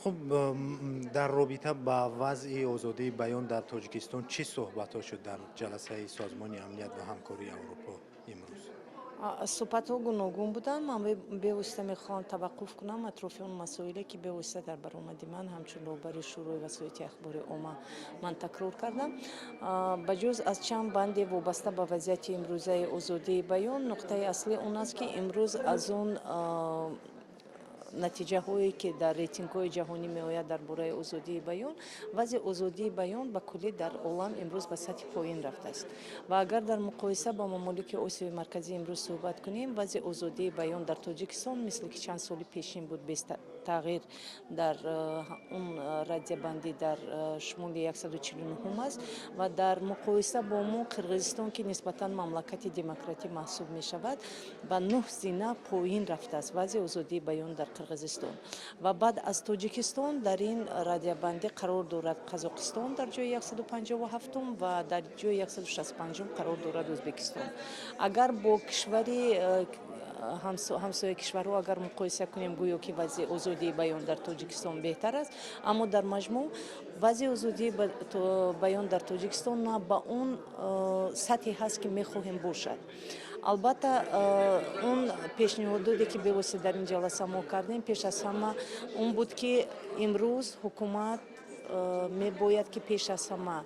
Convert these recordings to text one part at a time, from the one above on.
Хуб, дар робита ба вазъи озодии баён дар Тоҷикистон чӣ суҳбатҳо шуд дар ҷаласаи Созмони амният ва ҳамкории Аврупо имрӯз? Суҳбатҳо гуногун буданд. Ман бевосита мехоҳам таваққуф кунам атрофи он масоиле, ки бевосита дар баромади ман ҳамчун роҳбари Шӯрои васоити ахбори омма ман такрор кардам. Ба ҷуз аз чанд банде, вобаста ба вазъияти имрӯзаи озодии баён, нуқтаи аслӣ он аст, ки имрӯз аз он натиҷаҳое, ки дар рейтингҳои ҷаҳонӣ меояд дар бораи озодии баён, вазъи озодии баён ба куллӣ дар олам имрӯз ба сатҳи поин рафтааст. Ва агар дар муқоиса ба мамолики Осиёи Марказӣ имрӯз суҳбат кунем, вазъи озодии баён дар Тоҷикистон, мисли ки чанд соли пешин буд, бетағйир дар он радиябандӣ дар шумули 149-ум аст. Ва дар муқоиса бо мо Қирғизистон, ки нисбатан мамлакати демократӣ маҳсуб мешавад, ба нӯҳ зина поин рафтааст вазъи озодии баён дар Қирғизистон. Ва баъд аз Тоҷикистон дар ин радиябандӣ қарор дорад Қазоқистон дар ҷои 157-ум ва дар ҷои 165-ум қарор дорад Ӯзбекистон. Агар бо кишвари ҳамсоя кишварҳо агар муқоиса кунем, гӯё ки вазъи озодии баён дар Тоҷикистон беҳтар аст, аммо дар маҷмӯъ вазъи озодии баён дар Тоҷикистон на ба он сатҳе ҳаст, ки мехоҳем бошад. Албатта, он пешниҳодоте, ки бевосита дар ин ҷаласа мо кардем, пеш аз ҳама он буд, ки имрӯз ҳукумат мебояд, ки пеш аз ҳама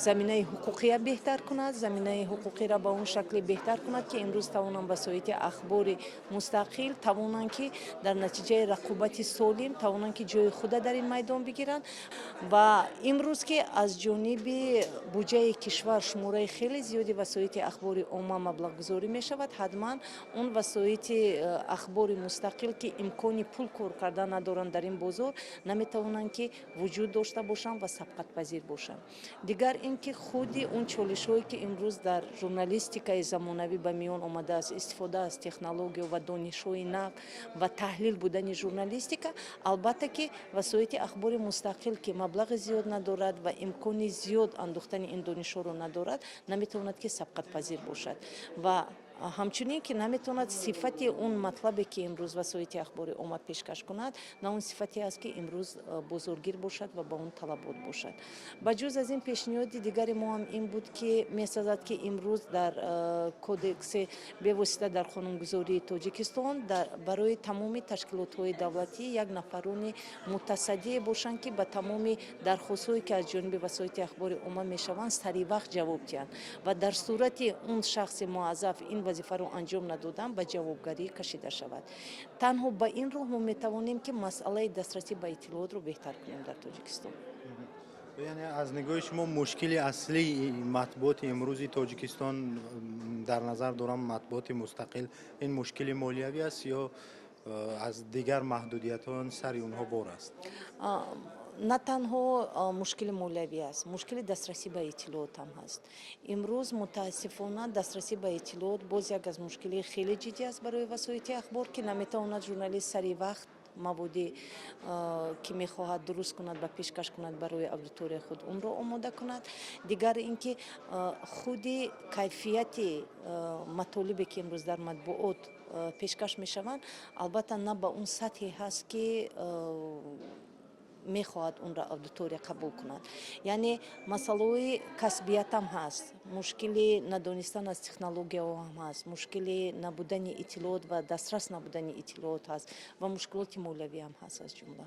заминаи ҳуқуқия беҳтар кунад, заминаи ҳуқуқиро ба он шакле беҳтар кунад, ки имрӯз тавонанд васоити ахбори мустақил тавонанд, ки дар натиҷаи рақобати солим тавонанд, ки ҷои худа дар ин майдон бигиранд. Ва имрӯз, ки аз ҷониби буҷаи кишвар шумораи хеле зиёди васоити ахбори омма маблағгузорӣ мешавад, ҳатман он васоити ахбори мустақил, ки имкони пул кор кардан надоранд дар ин бозор, наметавонанд, ки вуҷуд дошта бошанд ва сабқатпазир бошанд. Дигар ин ки худи он чолишҳое, ки имрӯз дар журналистикаи замонавӣ ба миён омадааст, истифода аз технология ва донишҳои нав ва таҳлил будани журналистика, албатта, ки васоити ахбори мустақил, ки маблағи зиёд надорад ва имкони зиёд андохтани ин донишҳоро надорад, наметавонад, ки сабқатпазир бошад ва ҳамчунин ки наметавонад сифати он матлабе, ки имрӯз васоити ахбори омма пешкаш кунад, на он сифате аст, ки имрӯз бозоргир бошад ва ба он талабот бошад. Ба ҷуз аз ин, пешниҳоди дигари мо ҳам ин буд, ки месазад, ки имрӯз дар кодекси бевосита дар қонунгузории Тоҷикистон барои тамоми ташкилотҳои давлатӣ як нафарони мутасаддие бошанд, ки ба тамоми дархостҳое, ки аз ҷониби васоити ахбори омма мешаванд, саривақт ҷавоб диҳанд ва дар сурати он шахси муаззаф ин вазифаро анҷом надодан, ба ҷавобгарӣ кашида шавад. Танҳо ба ин роҳ мо метавонем, ки масъалаи дастрасӣ ба иттилоотро беҳтар кунем дар Тоҷикистон. Яъне аз нигоҳи шумо мушкили аслии матбуоти имрӯзи Тоҷикистон, дар назар дорам матбуоти мустақил, ин мушкили молиявӣ аст ё аз дигар маҳдудиятҳо сари онҳо бор аст? На танҳо мушкили молиявӣ аст, мушкили дастрасӣ ба иттилоот ҳам ҳаст. Имрӯз, мутаассифона, дастрасӣ ба иттилоот боз як аз мушкилии хеле ҷиддӣ аст барои васоити ахбор, ки наметавонад журналист сари вақт маводе, ки мехоҳад дуруст кунад ва пешкаш кунад барои аудиторияи худ, онро омода кунад. Дигар ин ки худи кайфияти матолибе, ки имрӯз дар матбуот пешкаш мешаванд, албатта, на ба он сатҳе ҳаст, ки мехоҳад онро аудитория қабул кунад. Яъне масъалаҳои касбиятам ҳаст, мушкили надонистан аз технологияҳо ҳам ҳаст, мушкили набудани иттилоот ва дастрас набудани иттилоот ҳаст ва мушкилоти молиявӣ ҳам ҳаст аз ҷумла.